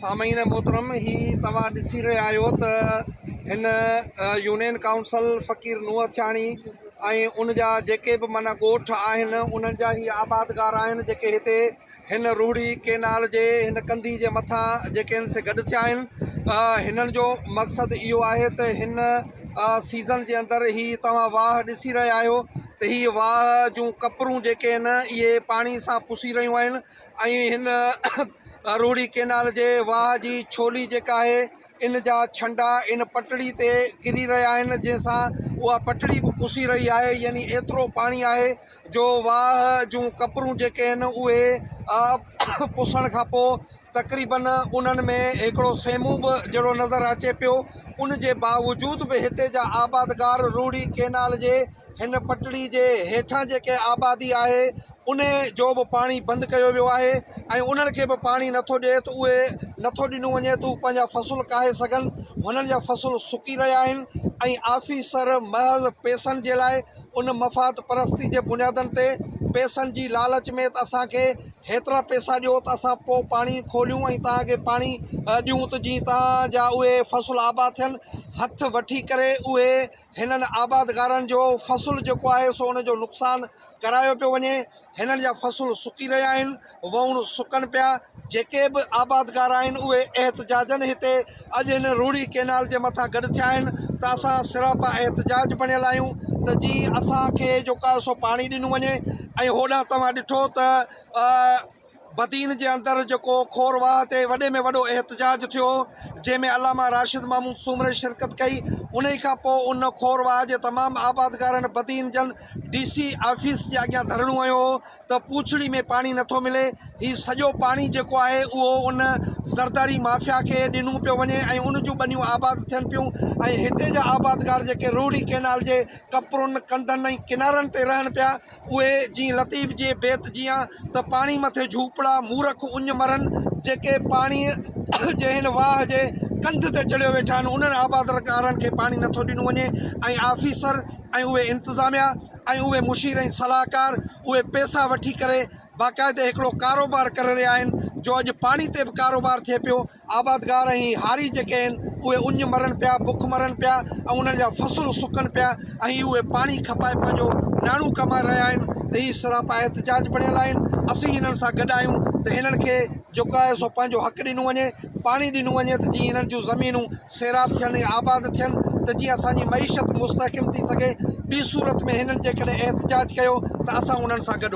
سامعين محترم هي توهان ڏسي رهيا آهيو ته هن يونين ڪائونسل فقير نوح ٿياڻي ۽ ان جا جيڪي به معنيٰ ڳوٺ آهن انهن جا هي آبادگار آهن جيڪي هتي هن روهڙي ڪينال جي هن ڪنڌي جي مٿان جيڪي آهن سي گڏ ٿيا آهن هنن جو مقصد اهو آهي ته هن سيزن جي اندر هي توهان واهه ڏسي رهيا آهيو ته هي واهه جون ڪپرون جيڪي آهن اهي پاڻي سان پسي رهيون آهن ۽ هن روهڙي ڪينال جي واهه جي ڇولي جيڪا آهي ان جا ڇنڊا ان پٽڙي تي ڪري رهيا آهن جنهن سان اها پٽڙي به پسي رهي آهي يعني ايترو پاڻي آهي جو واهه جون ڪپرون جيڪي آهن اهي پسڻ کان پوء تقريبن انهن ۾ هڪڙو سيمون به جهڙو نظر اچي پيو ان جي باوجود به هتي جا آبادگار روهڙي ڪينال جي هن پٽڙي جي هيٺان جيڪي آبادي آهي انهي جو به پاڻي بند ڪيو ويو آهي ۽ انهن کي به پاڻي نٿو ڏئي ته اهي نٿو ڏنو وڃي ته هو پنهنجا فصل ڪاهي سگهن هنن جا فصل سڪي رهيا آهن ۽ آفيسر محض پئسن جي لاء ان مفاد پرستي جي بنيادن تي پئسن جي لالچ ۾ ته اسان کي هيترا پئسا ڏيو ته اسان پوء پاڻي کوليون ۽ توهان کي پاڻي ڏيون ته جيئن توهان جا اهي فصل آباد ٿين هٿ وٺي ڪري اهي هنن آبادگارن جو فصل جيڪو آهي سو ان جو نقصان ڪرايو پيو وڃي، هنن جا فصل سڪي رهيا آهن، ووڻ سڪن پيا، جيڪي به آبادگار آهن اهي احتجاجن هتي اڄ هن روهڙي ڪينال جي مٿان گڏ ٿيا آهن ته اسان سراپا احتجاج بڻيل آهيون ته جي اسان کي جيڪو آهي سو پاڻي ڏنو وڃي ۽ هوڏانهن توهان ڏٺو ته بدين جي اندر جيڪو کور واهه تي وڏي ۾ وڏو احتجاج ٿيو جنهن ۾ علامه راشد محمود سومري شرڪت ڪئي انهي کان پوء ان کور واهه جي تمام آبادگارن بدين جن ڊي سي آفيس جي اڳيان ڌرڻو هنيو هو ته پوڇڙي ۾ پاڻي نٿو ملي هي سڄو پاڻي جيڪو آهي اهو ان زرداري مافيا کي ڏنو پيو وڃي ۽ ان جون ٻنيون آباد ٿين پيون ۽ هتي جا آبادگار جيڪي روهڙي ڪينال جي ڪپرن ڪنڌن ۽ ڪنارن تي رهن پيا اهي جيئن لطيف جي بيت جيان ته پاڻي مٿي جهوپڙا، مورک اڃ مرن، جيڪي پاڻيء جي هن واهه جي ڪنڌ تي چڙهيو ويٺا آهن، انهن آبادگارن کي پاڻي نٿو ڏنو وڃي ۽ آفيسر ۽ اهي انتظاميا ۽ اهي مشير ۽ صلاحڪار اهي پئسا وٺي ڪري باقاعدي هڪڙو ڪاروبار ڪري رهيا آهن جو اڄ پاڻي تي به ڪاروبار ٿئي پيو. آبادگار ۽ هاري جيڪي آهن اهي اڃ مرن پيا، بک مرن پيا ۽ انهن جا فصل سڪن پيا ۽ اهي پاڻي کپائي پنهنجو ناڻو ڪمائي رهيا آهن ته هي سراپا احتجاج بڻيل آهن اسين هنن سان گڏ آهيون ته هنن کي جيڪو آهي سو پنهنجو حق ڏنو وڃي پاڻي ڏنو وڃي ته جيئن هنن جون زمينون سيراب ٿين ۽ آباد ٿين ته جيئن اسان جي معيشت مستحڪم ٿي سگهي ٻي صورت ۾ هنن جيڪڏهن احتجاج ڪيو ته اسان انهن سان گڏ هونداسين.